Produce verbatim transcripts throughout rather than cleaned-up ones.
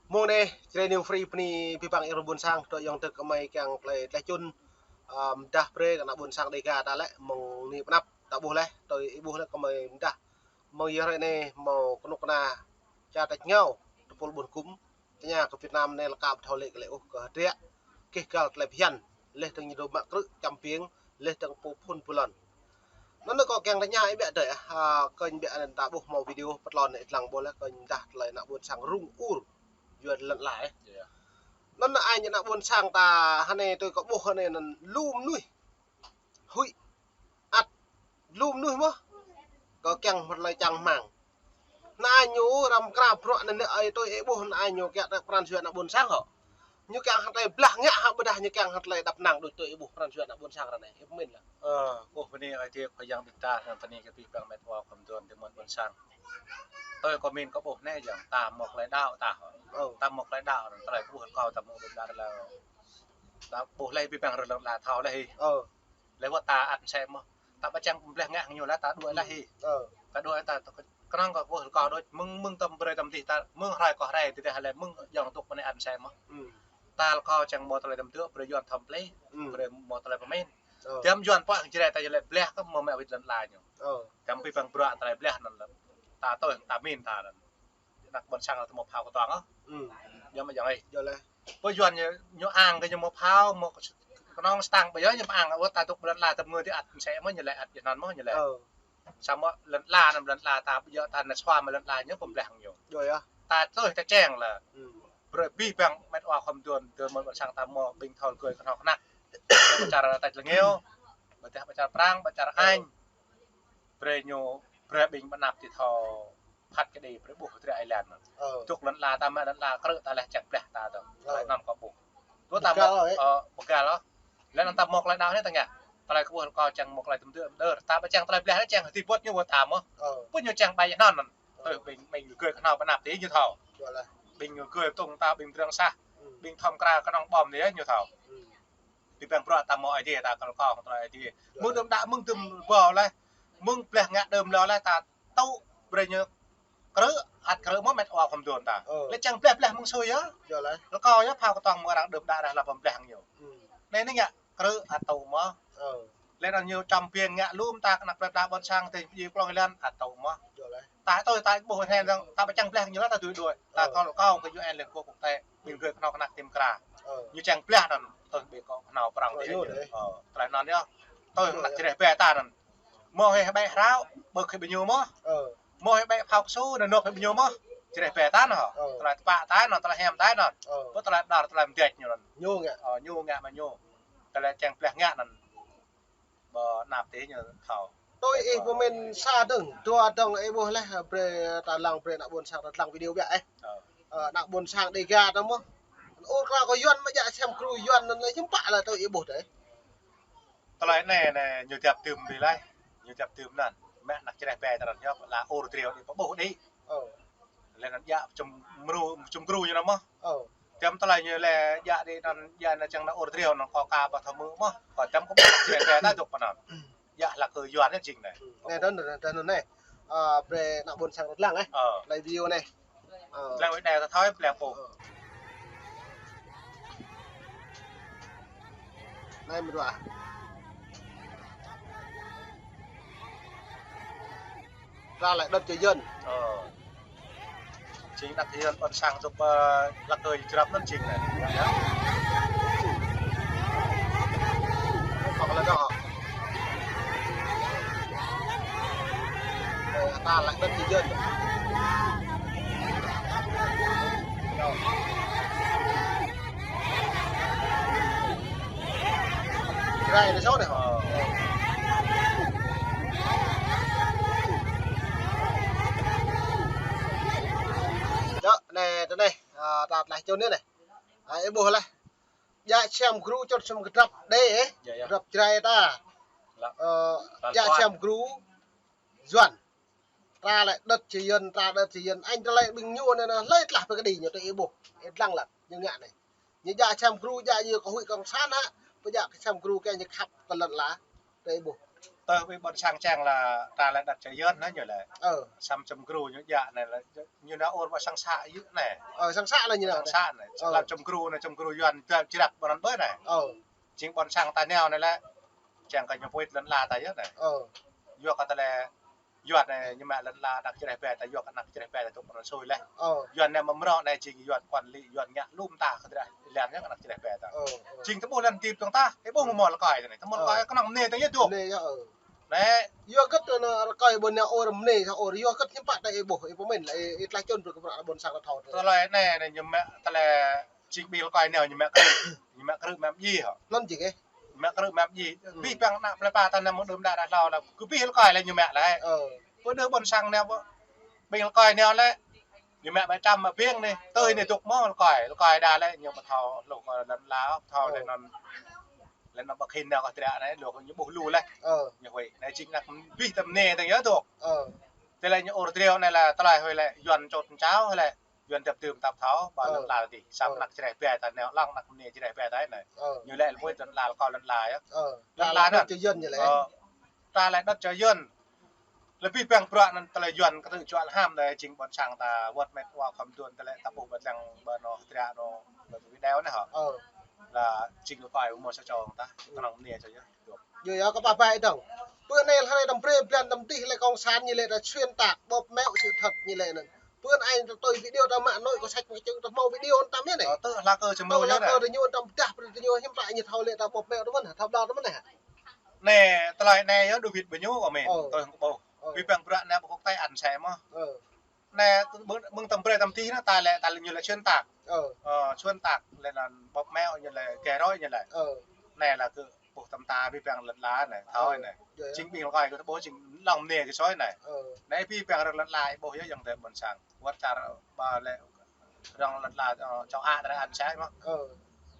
Mông anai, Jrai New Free bơni abih bang ih ră ƀôn sang, tơdơi ayŏng adơi gơmơi kiăng tơlơi tlaih čun, ơ, mơdah brơi kơ ană ƀôn sang Dêga ta lĕ, mơ̆ng anai pơ anăp ta ƀuh laih, tơdơi ih ƀuh laih gơmơi mơdah. Mơ̆ng yơh hrơi anai, hmâo kơnuk kơna, čar tač rơngiao, tơpul ƀun gum, tơña kơ Việt Nam anai lăk ƀu thâo lĕ kơ lĕ ôh kơ hơdră, kih găl tơlơi phiăn, laih dơ̆ng ñu dŏ mă krư̆ čăm piêng, laih dơ̆ng pô phun pô lŏn. Anŭn kâo kiăng tơña ih biă tơ̆, ơ, kơnh biă anŭn ta ƀuh hmâo video pơtlon ih lăng ƀuh laih kơnh mơdah tơlơi ană ƀôn sang rŭng ur, yua lŏn ala. Anŭn ai ñu ană ƀôn sang ta hơnai tui kâo ƀuh hơnai anŭn lu mơnuih. Huĭ ăt lu mơnuih mơ̆n. Kâo kiăng hmâo tơlơi čang rơmang. Anai ñu răm kra bruă anŭn ơi tui ih ƀuh anai ñu kiăng tơlơi pran jua ană ƀôn sang hŏ. Ñu kiăng hăng tơlơi blah ngă hă ƀôdah ñu kiăng hăng tơlơi đăp năng đôč tui ih ƀuh pran jua ană ƀôn sang ră anai. Ih pơmĭn laih. Ơ, ƀuh bơni ơi thiê kơ Yang Dêga, yang tơni kơ abih bang met wa khŏm tuan tơmơ̆n ƀôn sang. Tui kâo pơmĭn kâo ƀuh anai yang ta hmâo tơlơi đaŏ ta hŏ. Ơ. Ta hmâo tơlơi đaŏ, tơlơi kâo ƀuh kâo ta hmâo đaŏ laih. Ta ƀuh laih abih bang rơlăng la thâo laih. Ơ. Lĕ wơ̆t ta ăt mơsĕ mơ̆n. Ta ƀu čang blah ngă ñu laih ta đuaĭ laih hĭ. Ơ. Ta đuaĭ ta, ta kơnơ̆ng kơ wơ̆t kơ đôč mơ̆ng, mơ̆ng tơm brơi tơm tih ta, mơ̆ng hrơi kơ hrơi tih tih laih mơ̆ng ayŏng tŭk mơnai ăt mơsĕ mơ̆n. Ơ. Ta lĕ kâo čang hmâo tơlơi tơm tŭ, brơi yuan thom plei, ơ, brơi hmâo tơlơi pơmĭn. Ơ. Tơm yuan pơ̆k Jrai ta yơh lĕ blah kơ hmâo mă wĭt lŏn ala ñu. Ơ. Tơm abih bang bruă tơlơi blah anŭn lĕ. Ta tui ta pơmĭn ta anŭn. Ană ƀôn sang ta hmâo phao kơtuang ôh. Ơ. Yua mơ̆ yang ih. Yua laih. Pô yuan ñu, ñu ang kơ ñu hmâo phao, hmâo kơnơ̆ng stang, ƀu yua ñu ang, wơ̆t ta tŭk lŏn ala tơm ngui tih ăt mơsĕ mơ̆n ñu lĕ ăt jơnăn mơ̆n ñu lĕ. Ơ. Samơ̆ lŏn ala anŭn lŏn ala ta ƀu yua ta nao sua mă lŏn ala ñu pơblah ñu. Yua yơh. Ta tui ta čang laih. Ơ. Brơi abih bang met wa khŏm tuan, tơmơ̆n ƀôn sang ta hmâo ƀing thâo gơ̆ kơnơ̆ng kơnăk. Čar tač rơngiao, ƀôdah čar Prang, ƀôdah čar Anh. Brơi ñu, brơi ƀing ƀơi anăp tih thâo phat kơđi brơi ƀuh hơdră ai lan. Ơ. Tŭk lŏn ala ta mă lŏn ala krư̆ ta laih čang blah ta tơ̆. Ơ. Tơlơi anŭn kâo ƀuh. Tui ta hmâo, ơ, bơgăl ôh. Laih anŭn ta hmâo tơlơi đaŏ anai ta ngă. Tơlơi kâo ƀuh kâo čang hmâo tơlơi tơm tŭ mơdơr. Ta ƀu čang tơlơi blah anai čang hơti ƀuăt ñu wơ̆t ta mơ̆n. Ơ. Ƀu ñu čang ƀai anŭn anŭn. Ơ. Tui ƀing, ƀing gơ̆ kơnơ̆ng pơ anăp tih ñu thâo. Yua laih. Ƀing gơ̆ tŭng ta ƀing drăng sah. Ơ. Ƀing thom kra kơnơ̆ng ƀom tih ñu thâo. Ơ. Abih bang bruă ta hmâo Ơi Adai ta kơ kâo tơlơi Ơi Adai. Yua. Mơ̆ng đưm đă mơ̆ng đưm ƀâo laih. Mơ̆ng blah ngă đưm lơ laih ta tŭ brơi ñu krư̆, ăt krư̆ mơ̆n met wa khŏm tuan ta. Ơ. Lĕ čang blah blah mơ̆ng sui yơh. Yua laih. Lĕ kâo yơh phao kơtuang mơ̆ng arăng đưm đă ră hla pơblah ñu. Ơ. Anai anai ngă krư̆ ăt tŭ mơ̆n. Ơ. Lĕ anŭn ñu čăm piêng ngă lŏm ta kơnăl plơi pla ƀôn sang tih pơjing klong lan ăt tŭ mơ̆n. Yua laih. Ta tui ta ƀuh hơnai dơ̆ng, ta ƀu čang blah ñu laih ta tui đuaĭ. Ta, ơ, thâo lĕ kâo kơ yua en lĕ kơ kơ̆ng tĕ, ƀing gơ̆ kơnơ̆ng kơnăk tim kra. Ơ. Ñu čang blah anŭn, tui ƀing kơ kơnơ̆ng Prang tih ñu. Ơ. Tơlơi anŭn yơh. Tui kơnăk Jrai ƀe ta anŭn. Hmâo hĭ ƀĕ hrao, ƀơ̆k hĭ ƀing ñu mơ̆n. Ơ. Hmâo hĭ ƀĕ phao kơsu, nao nŏk hĭ ƀing ñu mơ̆n. Jrai ƀe ta anŭn hŏ. Ơ. Tơlơi tơpă ta anŭn, tơlơi hiam ta anŭn. Ơ. Pơ tơlơi đar, tơlơi mơdĕč ñu anŭn. Ñu ngă. Ơ, ñu ngă mă ñu. Tơlơi čang blah ngă anŭn. Ƀơi anăp tih ñu thâo. Tui ih pơmĭn sa dơ̆ng, dua dơ̆ng ih ƀuh laih, brơi ta lăng brơi ană ƀôn sang ta lăng video biă ih. Ơ. Ơ, ană ƀôn sang Dêga ta mơ̆n. Ur kra kơ yuan mơ̆ djă sem gru yuan anŭn lĕ hiư̆m pă laih tui ih ƀuh tih. Tơlơi anai anai ñu djăp tơm đĭ laih. Ñu djăp tơm anŭn. Mă anăk Jrai ƀe ta anŭn yơh, la ur triu đĭ pơƀuh đĭ. Ơ. Lĕ anŭn djă čum mru, čum gru ñu anŭn mơ̆n. Ơ. Tơm tơlơi ñu lĕ djă đĭ anŭn djă anŭn čang anŭn ur triu anŭn kâo ka ƀu thâo hmư̆ mơ̆n. Kâo tơm kâo ƀuh Jrai ƀe ta dŏ pơ anŭn. Djă hla kơ yuan anŭn jing anai. Anai anŭn, anŭn, anŭn anai. Ơ, brơi ană ƀôn sang ta lăng ih. Ơ. Lăng video anai. Ơ. Lăng wơ̆t anai ta thâo lăng pô. Ơ. Anai mơ̆n wa. Ra lĕ đơ̆t čơ yơn. Ơ. Jing đăk čơ yơn ƀôn sang tŭk, ơ, lăk kơ jrăp anŭn jing anai. Yơh. Pơk lĕ dŏ. Ơ, ta lĕ đơ̆t čơ yơn. Yơh. Jrai anai sô anai hŏ. Ơ. Yơh, anai, tơ anai, ơ, ta tlaih čun anai. Ơ, ih ƀuh laih. Djă sem gru čut sem kơdrăp đe, ơ. Yơh, yơh. Kơdrăp Jrai ta. Lă. Ơ, lă djă sem gru yuan. Tra lĕ đơ̆t čơ yơn, tra đơ̆t čơ yơn. Anh tra lĕ ƀing ñu anai, anai, hlơi tlaih pơ kơđi ñu tui ih ƀuh. Ih lăng lăt, ñu ngă anai. Ñu djă sem gru, djă ñu kơ huĭ kông san hă. Pơ djă kơ sem gru kơ ñu khăp kơ lŏn ala. Tui ih ƀuh. Tơ ƀing ƀôn sang čang la ta lĕ đăt čơ Yuan anai ñu lĕ. Ơ. Săm čăm gru ñu djă anai lĕ ñu nao ur ƀă sang să yơh anai. Ơ, sang să anai ñu nao. Sang să anai. Ơ. Lăm čăm gru anai, čăm gru Yuan ta črăp ƀôn anŭn ƀơi anai. Ơ. Jing ƀôn sang ta nao anai lĕ. Čang kơ ñu puit lŏn la ta yơh anai. Ơ. Yua kơ ta lĕ Yuan anai ñu mă lŏn la anăk čreh ƀe ta, yua kơ anăk čreh ƀe ta tŭk pơnăn sui leh. Ơ. Yuan anai mơmrŏ anai jing Yuan quản lý, Yuan ngă lŏm ta kơ drah lan anăk čreh ƀe ta. Ơ, ơ. Jing tơƀuh lŏn tip tong ta, ih ƀuh mơmŏ lơkai anai. Tơmơ̆ lơkai kơnơ̆ng mơnê ta yơh dŏ. Mơnê yơh, ơ. Anai. Yua kơ tơ anai lơkai ƀôn anai ur mơnê, sa ur yua kơ hiư̆m pă ta ih ƀuh, ih pơmĭn lĕ, ih, ih tlaih čun brơi kơ prăk ƀôn sang ta thâo. Tơlơi anai, anai ñu mă tơlơi jing ƀing lơkai nao ñu mă krư̆, ñu mă krư̆ mă mơji hŏ. Anŭn jing ih. Mă krư̆ mă mơji. Ơ. Abih bang ană plơi pla ta anai mơ̆ng đưm đă đă hlâo anai kơ abih lơkai lĕ ñu mă lĕ. Ơ. Pơ đưm ƀôn sang nao ƀă. Ƀing lơkai nao lĕ. Ñu mă ƀă čăm mă ƀing anai. Tơ anai dŏ mơ̆ lơkai. Lơkai đa lĕ ñu ƀu thâo lu kơ lŏn la, ƀu thâo lĕ anŭn. Lĕ anŭn ƀă khĭn nao kơ drah anai, lu kơ ñu ƀuh lu lĕ. Ơ. Ñu huĭ. Anai jing anăk abih ta mơnê ta yơh dŏ. Ơ. Tơlơi ñu ur triu anai lĕ tơlơi huĭ lĕ Yuan čôt čao lĕ. Yuan dăp tơm tăp thâo, ƀă lŏn la tih. Săm anăk čreh ƀe ta nao lăng anăk mơnê čreh ƀe ta anai. Ơ. Ñu lĕ lĕ mui lŏn la kơ lŏn la yơh. Ơ. Lŏn la anŭn. Đăt čơ Yuan ñu lĕ. Ơ. Ta lĕ đăt čơ Yuan. Lĕ abih bang prăk anŭn tơlơi Yuan kơ tơ̆ juă lăm anai jing ƀôn sang ta wơ̆t mĕt wa khŏm tuan tơlơi ta ƀuh ƀă lăng ƀă anŏ drah anŏ ƀă video anai hŏ. Ơ. Lĕ jing lơkai mơ̆ sa čô ta. Kơnơ̆ng mơnê čơ yơh. Yua yua kơ pă pă dong. Pơ anai hrơi tơm brơi blan tơm tih lĕ cộng sản ñu lĕ ta xuyên tạc, bóp méo sự thật ñu lĕ anŭn. Pơ anai ta tui video ta mă anŭn kơ săč kơ čưng ta hmâo video ta mơ̆n anai. Ơ, tơ hla kơ čơmrô ñu ta anai. Tơ ñu ta pơdah pơdah ñu hiư̆m pă ñu thâo lĕ ta bóp méo ta mơ̆n, thâo ƀlŏr ta mơ̆n anai. Anai, tơlơi anai yơh đu wĭt ƀơi ñu kơ mĕn. Ơ. Tơ hăng kơ ƀuh. Ơ. Abih bang prăk anai ƀu kŏk tai ăn sai mơ̆. Ơ. Anai, mơ̆ng, mơ̆ng tơm brơi tơm tih anai ta lĕ, ta lĕ ñu lĕ xuyên tạc. Ơ. Ơ, xuyên tạc, lĕ anŭn bóp méo ñu lĕ, geh roi ñu lĕ. Ơ. Anai lĕ kơ ƀuh tơm ta abih bang lŏn la anai, thâo anai. Ơ, yơh. Jing ƀing lơkai kơ tơƀuh jing lŏng mơnê kơ soi anai. Ơ. Anai abih bang rơ̆ng lŏn la ih ƀuh yơh ayŏng adơi ƀôn sang. Wơ̆t čar ƀă lĕ rơ̆ng lŏn la, ơ, čô a ta lĕ ăn sai mơ̆. Ơ.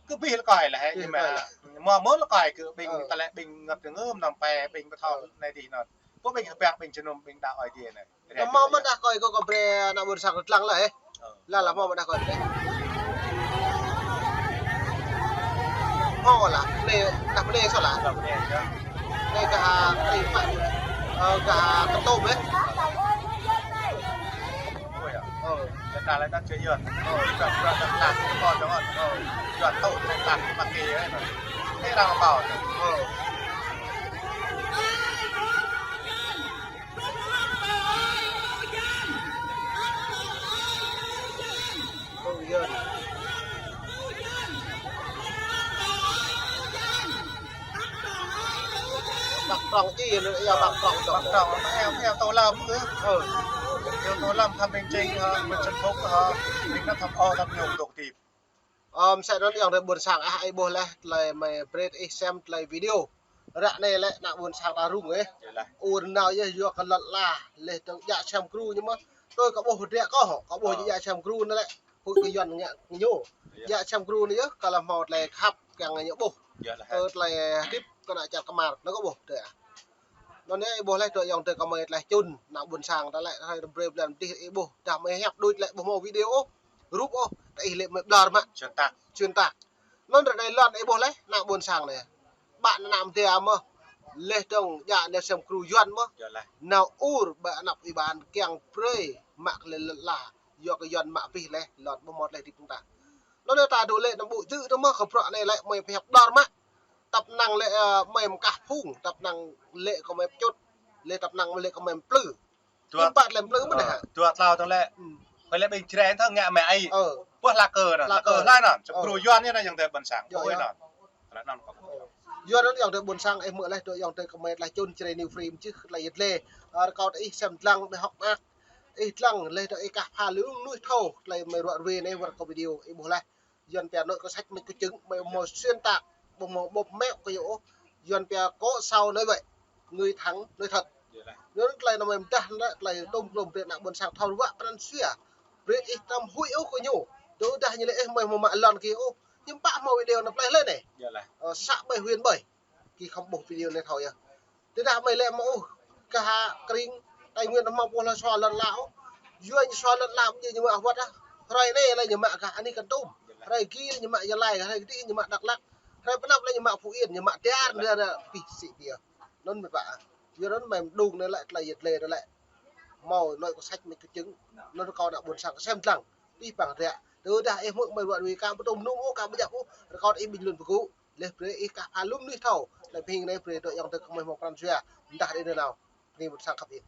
Kơ abih lơkai lĕ hĕ, abih lơkai. Mơ̆ mơ̆ lơkai kơ ƀing ta lĕ ƀing ngăt kơ ngơm năm pe ƀing ƀu thâo anai dih anŭn. Kơ ƀing hơbang ƀing jơnum ƀing đa ơi dih anai. Tơmâo mơ̆n đah kơi kơ kơ brơi ană ƀôn sang lăng lĕ. Ơ. Lăng lăng mơ̆n đah kơi brơi. Mơ̆ lah, anai, đah anai soh lah. Đah anai, yơh. Anai gah, anai pă. Ơ, gah kơtôm, ơ. Ơ. Lĕ đah lĕ đah čơ Yuan. Ơ. Đah, đah, đah, đah, đah, đah, đah, đah. Ơ. Yuan tŭ, đah, đah, đah, đah, đah. Anai đah pao. Ơ. Bác Trọng chứ, nó, ơ, bác Trọng, Trọng. Bác Trọng, nó eo, eo tô lâm ư. Ơ. Eo tô lâm thăm Bình Chinh hả, Nguyễn Xuân Phúc hả, mình nó thăm ô, thăm nhung, độc tiệp. Ơ, mơsĕ anŭn ayŏng adơi ƀôn sang ah, ih ƀuh lĕ, tơlơi mơi brơi ih sem tơlơi video. Ră anai lĕ ană ƀôn sang ta rŭng ih. Yơh lah. Ur nao yơh yua kơ lŏn la, leh tơ̆ng djă sem gru ñu mơ̆. Tui kơ ƀuh dră kơ hŏ, kơ ƀuh djă sem gru anai lĕ. Huĭ kơ Yuan ngă ñu. Yơh. Djă sem gru anai yơh, kơ lăm hmâo tơlơi khăp kiăng ñu ƀuh. Yơh lah. Tơ tơlơi hơdip kơ ană čar kơmar, anŭn kơ ƀuh dră. Anŭn yơh ih ƀuh lĕ tơ ayŏng adơi kơ mơi tlaih čun, ană ƀôn sang ta lĕ, hrơi tơm brơi blan tih ih ƀuh, dah mơi hiăp đuaĭ lĕ ƀu hmâo video ôh, rup ôh, tơ ih lĕ mơi ƀlŏr mă. Xuyên tạc. Xuyên tạc. Anŭn ră anai lŏn ih ƀuh lĕ, ană ƀôn sang anai. Ƀă ană mơtia mơ̆, leh dơ̆ng djă anai sem gru Yuan mơ̆. Yơh lah. Nao ur ƀă anăp ih ƀan kiăng brơi mă kơ lĕ lŏn la, yua kơ Yuan mă abih leh, lŏn ƀu hmâo leh dĭp tơ̆ng ta. Anŭn yơh ta dŏ lĕ anăm ƀu djơ̆ tơ mơ̆ kơ bruă anai lĕ mơi pơhiăp ƀlŏr mă. Tăp năng lĕ, ơ, mơi mơkah phung, tăp năng lĕ kơ mơi pơčut, lĕ tăp năng lĕ kơ mơi mplư. Dua, hiư̆m pă lĕ mplư mơ̆n hă? Dua tlâo tơ̆ng lĕ. Hơi lĕ ƀing Jrai tơ̆ng ngă mă ai. Ơ. Ƀuh hlak kơ anŭn, hlak kơ hlak anŭn. Čơkru Yuan anŭn ayŏng adơi ƀôn sang. Ơ, ƀuh anŭn. Hlak anŭn kơ. Yuan anŭn ayŏng adơi ƀôn sang ih mơ̆ leh dŏ ayŏng adơi kơ mơi tlaih čun Jrai New Frame čih tơlơi yet lĕ. Ơ, rơkâo tơ ih sem dlăng ƀơi hŏk mơak. Ih dlăng leh dŏ ih kah pha lu mơnuih thâo tơlơi mơi ruă ruê anai wơr kơ video ih ƀuh leh. Yuan pia anŭn kơ săč mơ̆ kơ čưng, mơi hmâo xuyên tạc, ƀu hmâo bóp méo kơ yơh ôh. Yuan pia có sau nói vậy, người thẳng nói thật. Yơh lah. Anŭn tơlơi anŭn mơi mơdah anŭn tơlơi tôm klôm brơi ană ƀôn sang thâo ruă pran sua. Brơi ih tơm huĭ ôh kơ ñu. Tơdah ñu lĕ ih mơi hmâo mă lŏn kơ ôh. Hiư̆m pă hmâo video anŭn plơi lĕ anai. Yơh lah. Ơ, să ƀơi huyện ƀơi. Kơ khŏm ƀuh video anai thâo yơh. Tơdah mơi lĕ mơ̆ ôh, kơ ha kring, Tây Nguyên hmâo ƀuh lĕ sua lŏn la ôh. Yua ñu sua lŏn la mơ̆ ñu mă wơ̆t ah. Hrơi anai lĕ ñu mă gah anih Kon Tum. Hrơi gih lĕ ñu mă Gia Lai, hrơi gih ñu mă Dak Lak. Hrơi pơnăp lĕ ñu mă Phú Yên, ñu mă tiar, ñu mă pih sĭ pia. Anŭn mơ̆ pă. Yua anŭn mơ̆ mơđung anai lĕ, tơlơi yet lĕ anai lĕ. Hmâo anai kơ săč mơ̆ kơ čưng. Anŭn rơkâo ană ƀôn sang kơ sem dlăng. Tih păng rĕ. Tơ dah ih hmư̆ mơ̆ ruă đuaĭ ka ƀu tŭ mơnŭm ôh, ka ƀu djăp ôh. Rơkâo ih ƀing lun pơgŭ. Leh brơi ih kah pha lŭm anih thâo. Lĕ phing anai brơi dŏ yŏng tơ kơ mơ̆ hmâo pran jua. Mdah đe nao. Bơni ƀôn sang khăp ih.